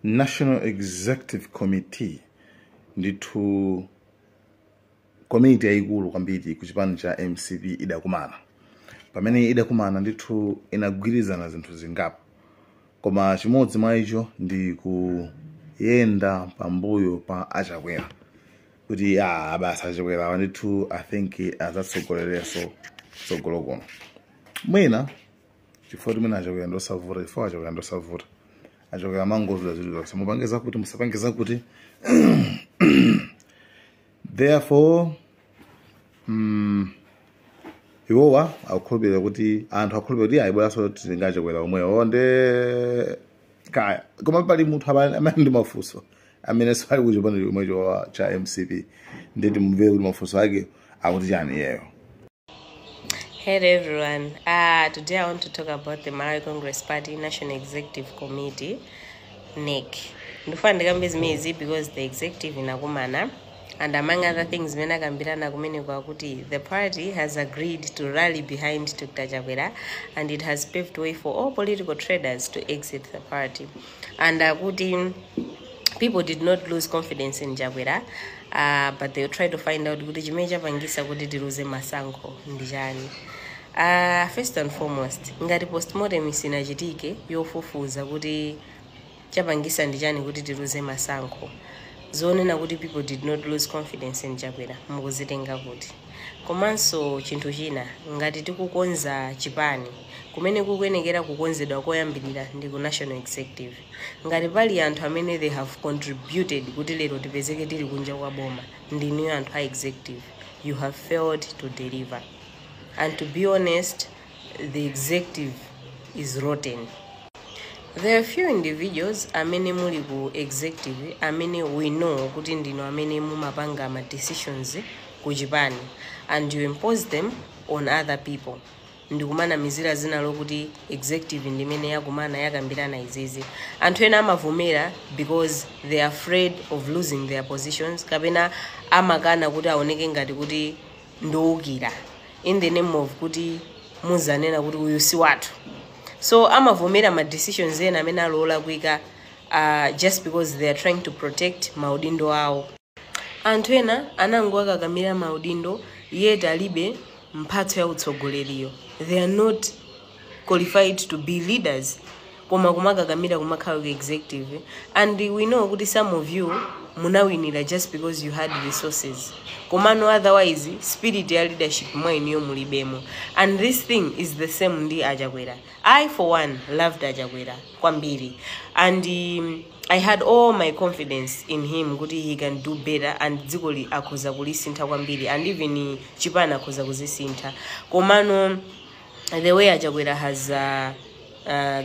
National Executive Committee, ndithu komiti yayikulu kwambiri ku chipani cha MCP, idakumana. Pamene idakumana, ndithu inagwirizana zinthu zingapo, koma chimodzi mwa icho ndi kuyenda pambuyo pa Achakwera, kuti basi, Achakwera ndithu I think azatsogolerenso tsogolo kuno, mwina chifukwa timene Achakwera ndosavuta, chifukwa Achakwera ndosavuta. Achakwera mangozula zinthu zonse, mupange zakuti, musapange zakuti. Therefore iwowa akukhulupirira kuti, anthu akukhulupirira kuti ayibweranso tingachakwera omwewo nde kaya. Koma pali munthu amene ndi mafunso, amene sali kuchipani chomwecho cha MCP, ndeti mumvere kuti mafunso ake akuti chani iyeyo. Hello everyone. Today I want to talk about the Malawi Congress Party National Executive Committee, NEC. Ndifuna ndikambe zimezi because the executive inakumana, and among other things zimene akambirana kumene kwakuti the party has agreed to rally behind Dr. Chakwera and it has paved way for all political traders to exit the party. And akuti people did not lose confidence in Chakwera, but they try to find out kuti chimene chapangisa kuti tiluze masankho ndi chani. First and foremost, ngati postmortem isinachitike yofufuza kuti chapangisa ndi chani kuti tiluze masankho, zonena kuti people did not lose confidence in Chakwera mukuzitenga kuti? Komanso chinthu china, ngati tikukonza chipani, kumene kukuyenekera kukonzedwa koyambirira ndi ku national executive. Ngati pali anthu amene they have contributed kuti lero tipezeke tili kunja kwa boma, ndinuyo anthu a executive. You have failed to deliver, and to be honest, the executive is rotten. There are few individuals amene muli ku executive amene we know kuti ndinu amene mumapanga ma decisions ku chipani and you impose them on other people, ndikumanamizira zina lokuti executive ndimene yakumana, yakambirana izizi. Anthu ena amavomera because they are afraid of losing their positions, kapena amakana kuti aoneke ngati kuti ndowukira, in the name of kuti muzanena kuti uyu si wathu. So amavomera ma decisions ena amene alola kuika just because they are trying to protect maudindo awo. Anthu ena anangoakakamira maudindo, yet alibe mphatso ya utsogoleriyo. They are not qualified to be leaders, koma kumakakamira kumakhala ku executive. And we know kuti some of you munawinira just because you had resources, komano otherwise spirit ya leadership mwa iniyo mulibemo. And this thing is the same ndi Achakwera. I for one loved Achakwera kwambiri, and I had all my confidence in him kuti he can do better and dzikoli akhoza kulisintha kwambiri, and even chipani akhoza kuzisintha. Komano the way Achakwera has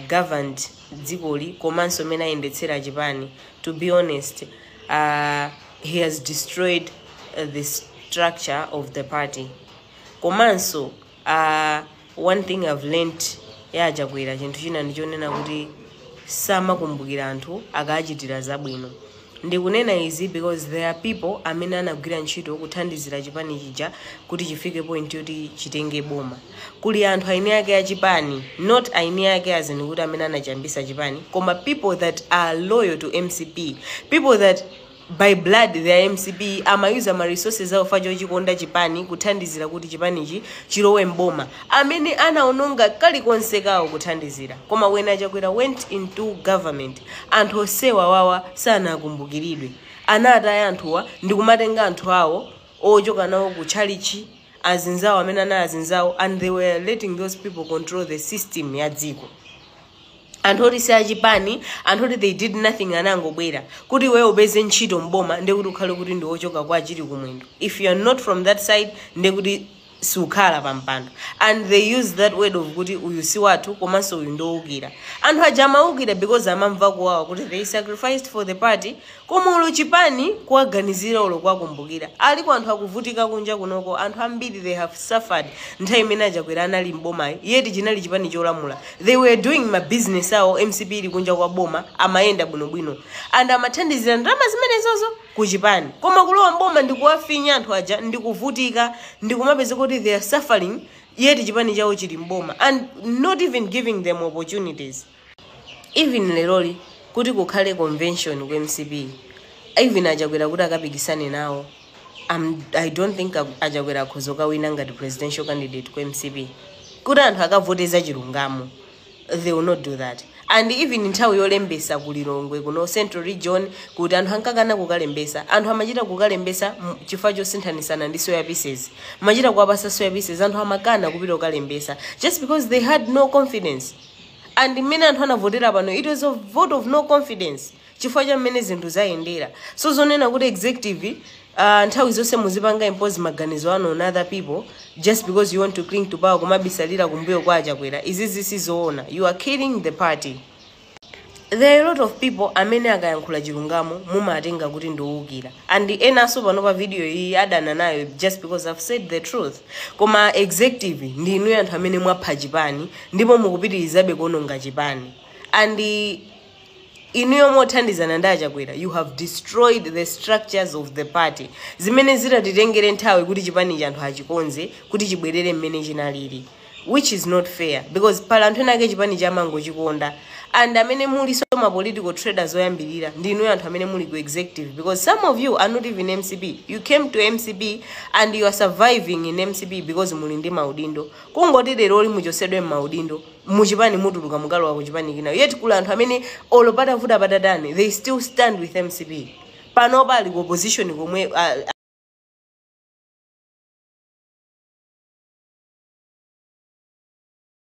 governed dzikoli, komanso mmene ayendetsera chipani, to be honest, he has destroyed the structure of the party. Komanso one thing I've learnt ya Achakwera, chinthu china ndichonena kuti samakumbukira anthu akachitira zabwino. Ndikunena izi because there are people amene anagwira ntchito kuthandizira chipani chija kuti chifike point yoti chitenge boma. Kuli anthu aini ake achipani, not aini ake azini kuti amene anachambisa chipani, koma people that are loyal to MCP, people that by blood they are MCP, amayuza ma resources awo facho chikonda chipani kuthandizira kuti chipanichi chilowe mboma, amene anaononga kalikonse kawo kuthandizira. Koma when Achakwera went into government, anthu osewa wawa sanakumbukiridwe. Anataya anthuwa ndikumatenga anthu awo ochoka nawo ku chalichi, azinzawo amene anali azinzawo, and they were letting those people control the system ya dziko. Anthu oti si achipani, anthu oti they did nothing, anangobwera. Kuti iweyo upeze ntchito mboma, ndekuti ukhale kuti ndi wochoka kwa chili kumwendo. If you are not from that side, ndekuti sukhala pa mpando. And they use that word of kuti uyu si wathu, komanso uyu ndowukira. Anthu aja amawukira because amamva kuwawa kuti they sacrificed for the party, koma ulo chipani kuwaganizira, ulo kuwakumbukira. Aliko anthu akuvutika kunja kunoko. Anthu ambiri they have suffered nthawi imene Achakwera anali mbomayo, yet chinali chipani cholamula. They were doing ma business awo MCP ili kunja kwa boma, amayenda bwinobwino and amathandizira ndalama zimenezozo kuchipani. Koma kulowa mboma ndikuwafinya anthu aja, ndikuvutika, ndikumapeza kuti they are suffering, yet chipani chawo chili mboma, and not even giving them opportunities. Even leroli Kuti kukhale convention ku MCP, even Achakwera kuti akapikisane nawo, I don't think Achakwera akhoza kawina ngati presidential candidate ku MCP. Kuti anthu akavoteza chilungamo, they will not do that. And even nthawi yolembesa ku Lilongwe kuno, Central Region, kuti anthu ankakana kukalembesa, anthu amachita kukalembesa chifukwa chosinthanisana ndi soya pieces, machita kuwapasa soya pieces, anthu amakana kupita kukalembesa just because they had no confidence. And mmene anthu anavotera pano, it was a vote of no confidence chifukwa cha mmene zinthu zayendera. So zonena kuti executive, nthawi zonse muzipanga impose maganizo anu on other people just because you want to cling to power, kumabisalira kumbuyo kwa Achakwera, izizi sizoona. You are killing the party. There are a lot of people amene akayankhula chilungamo mumatenga kuti ndiwukira, and enanso pano pa video iyi adana nayo just because I've said the truth. Koma executive, ndi inuyo anthu amene mwapha chipani ndipo mukupitirizabe kuononga chipani. And inuyo mothandizana ndi Achakwera, you have destroyed the structures of the party, zimene zitatitengere nthawi kuti chipani cha anthu achikonze kuti chibwerere mmene chinalili, which is not fair, because pali anthu ena ake chipani chamangochikonda. And amene muliso ma political traders oyambirira ndi inuyo anthu amene muli ku executive, because some of you are not even MCP. You came to MCP and you are surviving in MCP because muli ndi maudindo. Kungoti lero oli muchosedwe m'maudindo muchipani, mutuluka, mukalowa kuchipani kina. Yet kuli anthu amene olo patavuta patatani, they still stand with MCP. Panopa ali ku opposition komwe.